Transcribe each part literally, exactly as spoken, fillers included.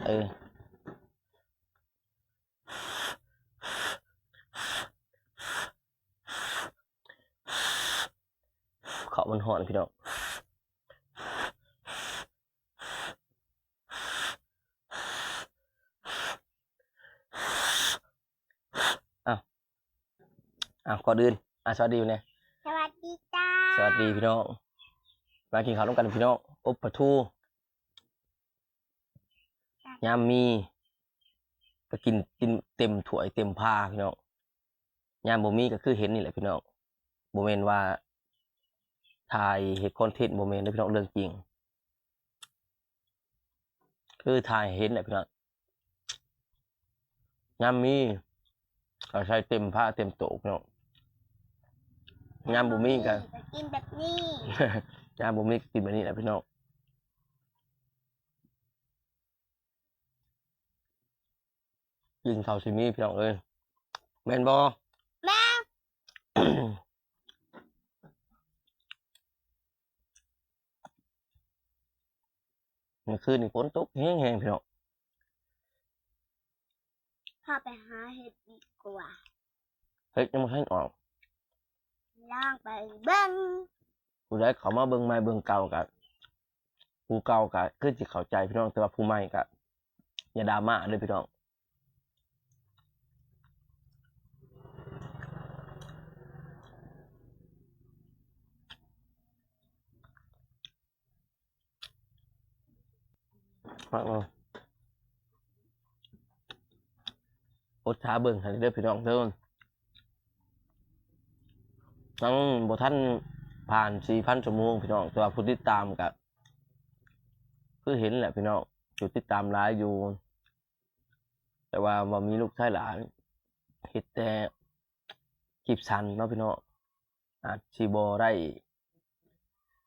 เออ เขามันฮ้อนพี่น้อง อ้าว อ้าว ก่อนอื่น อ่ะ สวัสดีแหน่ สวัสดีจ้า สวัสดีพี่น้อง มากินข้าวนำกันพี่น้อง อบปลาทู ยามมี ก็กิน กินเต็มถ้วยเต็มพาพี่น้อง ยามบ่มีก็คือเห็นนี่แหละพี่น้อง บ่แม่นว่าถ่ายเฮ็ดคอนเทนต์ บ่แม่นเด้อพี่น้อง เรื่องจริง คือถ่ายเห็นแหละพี่น้อง ยามมีก็ใส่เต็มพาเต็มโต๊ะพี่น้อง ยามบ่มีก็ ก็กินแบบนี้ ยามบ่มีก็กินแบบนี้แหละพี่น้อง กินข้าวสิมีพี่น้องเอ้ย แม่นบ่ แม่น เมื่อคืนนี่ฝนตกแฮงๆพี่น้อง พาไปหาเห็ดดีกว่า เห็ดยังบ่ทันออก ลองไปเบิ่ง ผู้ใดเข้ามาเบิ่งใหม่เบิ่งเก่าก็ ผู้เก่าก็คือสิเข้าใจพี่น้อง แต่ว่าผู้ใหม่ก็อย่าดราม่าเด้อพี่น้อง มาเอา อดท้าเบิ่งให้เด้อพี่น้องเด้อ ยังบ่ทันผ่านสี่พันชั่วโมงพี่น้อง แต่ว่าผู้ติดตามก็ คือเห็นแหละพี่น้อง ผู้ติดตามหลายอยู่ แต่ว่าบ่มีลูกชายหลาน เฮ็ดแต่คลิปสั้นเนาะพี่น้อง อาจสิบ่ได้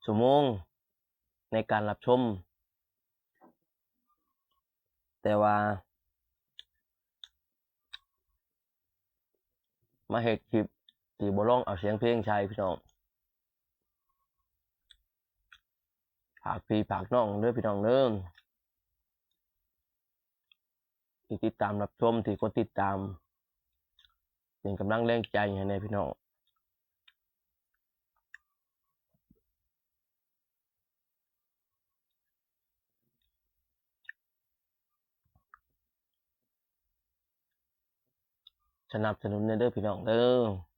ชั่วโมงในการรับชม แต่ว่า มาเฮ็ดคลิปสิบ่ลองเอาเสียงเพลงใส่พี่น้อง ฝากพี่ฝากน้องเด้อพี่น้องเด้อ ที่ติดตามรับชม ที่กดติดตาม เป็นกำลังแรงใจให้แหน่พี่น้อง สนับสนุนแหน่เด้อพี่น้องเด้อ